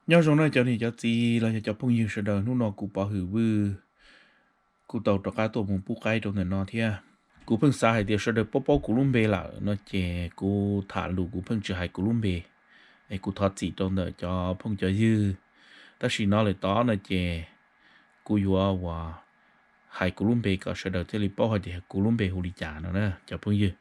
Nyob zoo na cov niam cov txiv los yog cov phooj ywg sawv daws, hnub no kuv Pov Hwm Vwj kuj tau rov qab tuaj mus pub qaib rau ntawm no thiab. Kuv pheej xav hais tias sawv daws paub paub kuv lub npe lawm no ces kuv tham lus kuv pheej tsis hais kuv lub npe, es kuv thov txim rau ntawm cov phooj cov ywg. Tab sis no lawm tod no ces kuv yuav uas hais kuv lub npe kom sawv daws thiaj li paub hais tias kuv lub npe hu li cas no na cov phooj ywg.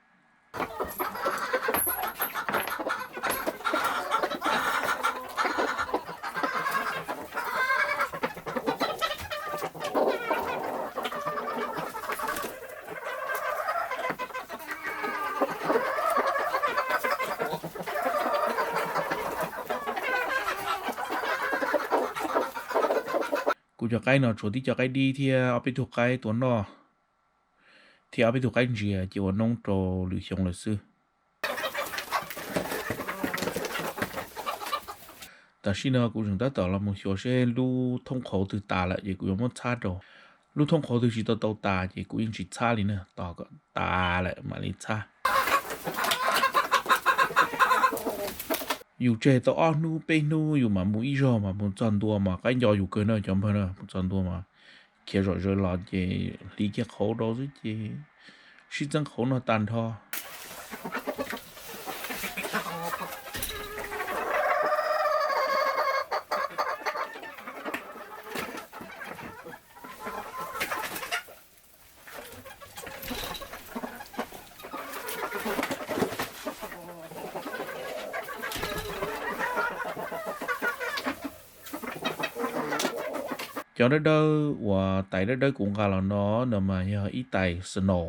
Kuv cov qaib no tshuav tib co qaib dib thiab ob peb tug qaib tua noj, thiab ob peb tug qaib ntsia ces ua noob rau lwm xyoo lawm xwb. Tam sim no kuv tseem tab tom los mus xyuas seb lub thoob qhauv twg tas lawm ces kuv yuav muab txhab rau. Lub thoob qhauv twg tsis tau tau tas ces kuv yeej tsis txhab li na, tos kom tas lawm mam li txhab. Yus tseg tau ob hnub peb hnub yus mam mus ib zaug mas mus txog ntua mas qaib nco yus kawg na cov npawg na, mus txog ntua mas khiav zom zaws los ces hliv kiag qhauv rau xwb ces sib txeeb qhauv noj tag nrho. Cov dawb dawb uas tais dawb dawb kuv nqa los no, no mas yog ib tais snow.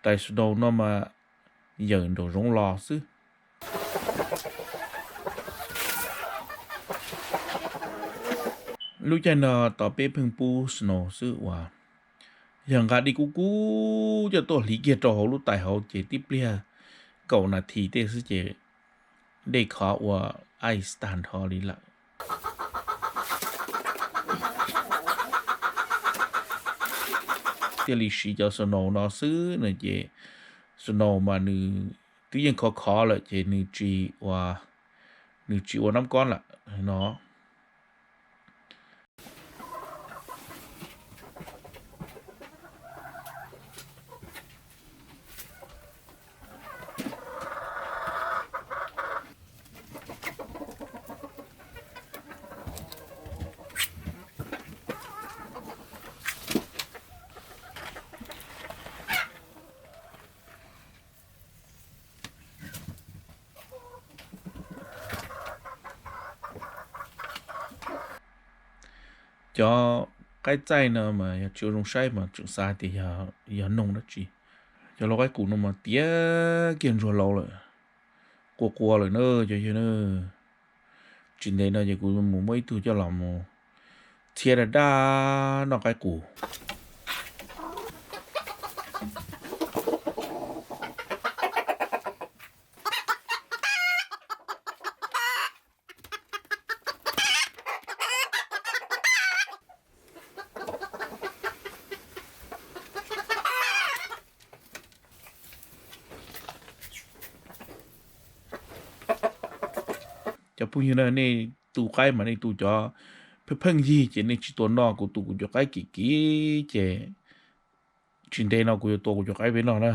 Tais snow no mas yawm nraum zoov los xwb. Lub caij no tos peb pheej pub snow xwb uas yog nqa dej kub kub coj tuaj hliv kiag rau hauv lub tais hauv ces tib pliag kaum nas this tej xwb ces dej khov ua ice tag nrho li lawm. Thiaj li siv cov snow no xwb no ces snow mas nws twb yeej khov khov lawm ces nws tsis ua, nws tsis ua nab kob lawm no. Cov qaib txaij no mas yog tsis ua zoo saib mas tseem xav tias yog noog dab tsi. Cov lau qaib qus no mas tiav kiag ntsuag lau lawm, qua qua lawm na cov yawg na. Tsis ntev no ces kuv mus muab ib tug coj los mus txhiab daj daj noj qaib qus. Cov phooj ywg na, nej tu qaib mas nej tu cov pheej pheej yig ces nej tsis tua noj, kuv tu kuv cov qaib kim kim ces tsis ntev no kuv yuav tua kuv cov qaib peb noj na.